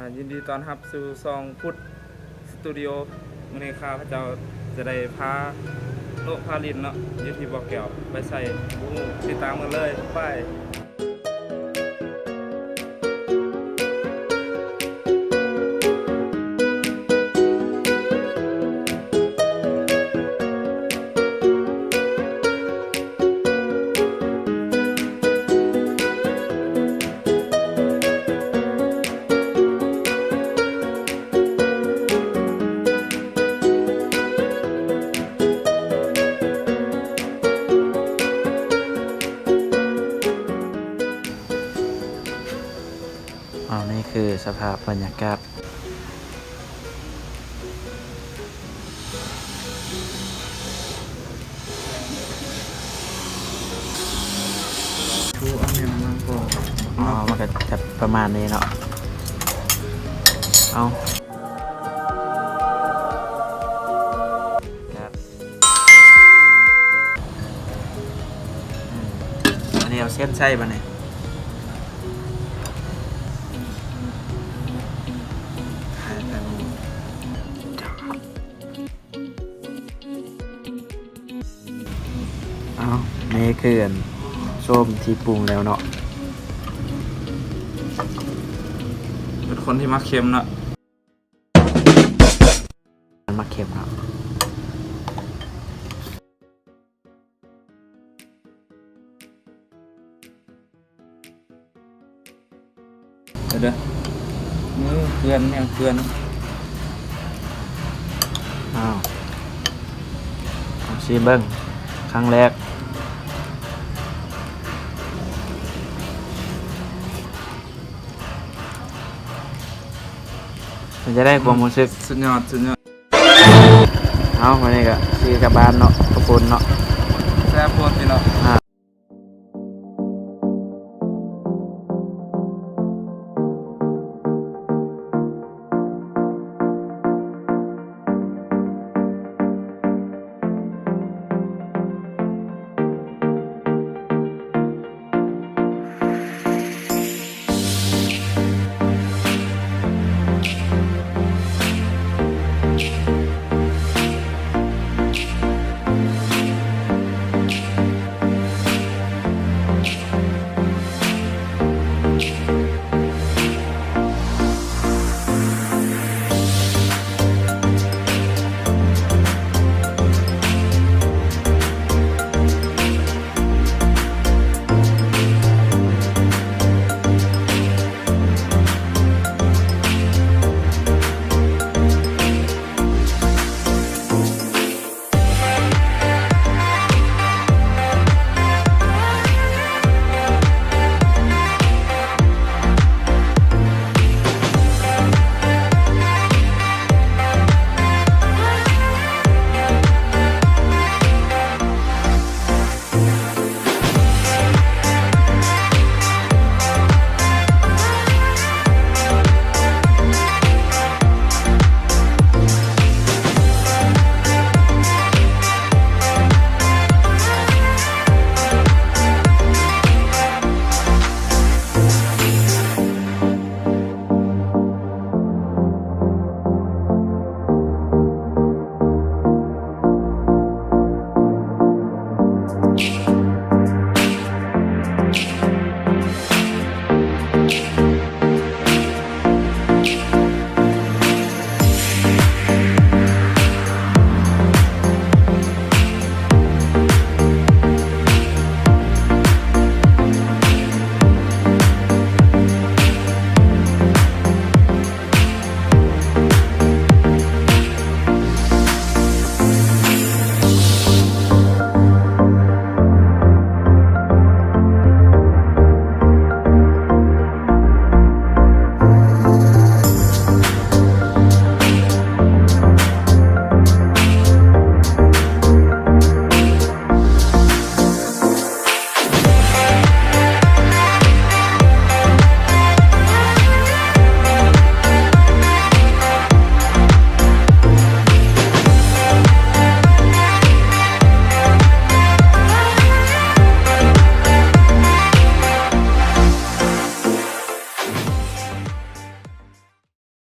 ອ່າ ຍິນດີຕ້ອນຮັບສູ່ຊ່ອງພຸດສະຕູດິໂອ. ມື້ນີ້ຂ້າພະເຈົ້າຈະໄດ້ພາໂລະພາຫຼິ້ນເນາະ ຢູ່ທີ່ບໍ່ແກ້ວ ໄປໃສບໍ່ຮູ້ ຕິດຕາມກັນເລີຍ ໄປ. ອ້າວ ນີ້ຄືສະພາບບັນຍາກາດ ໂອ້ ເອົາແນວມາກ່ອນ ອໍ ມັນກະຈະປະມານນີ້ເນາະ ເອົາ ອັນນີ້ເອົາເສັ້ນໃສ່ບາດນີ້ ເອົາ ນີ້ຄືອັນ ສົ້ມທີ່ປຸງແລ້ວເນາະ ເປັນຄົນທີ່ມັກເຄັມເນາະ. ມັນມັກເຄັມເນາະ ເດີ ມືເປື້ອນ ແນວເປື້ອນ ອ້າວ ລອງຊີມເບິ່ງ ຄັ້ງແລກ. ເປັນຈັ່ງໃດຄວາມຮູ້ສຶກ? ສຸດຍອດ ສຸດຍອດ. ເອົາ ວັນນີ້ກະຊິກັບບ້ານເນາະ ຂອບຄຸນເນາະ ແຊບໂພດພີ່ນ້ອງ ອ່າ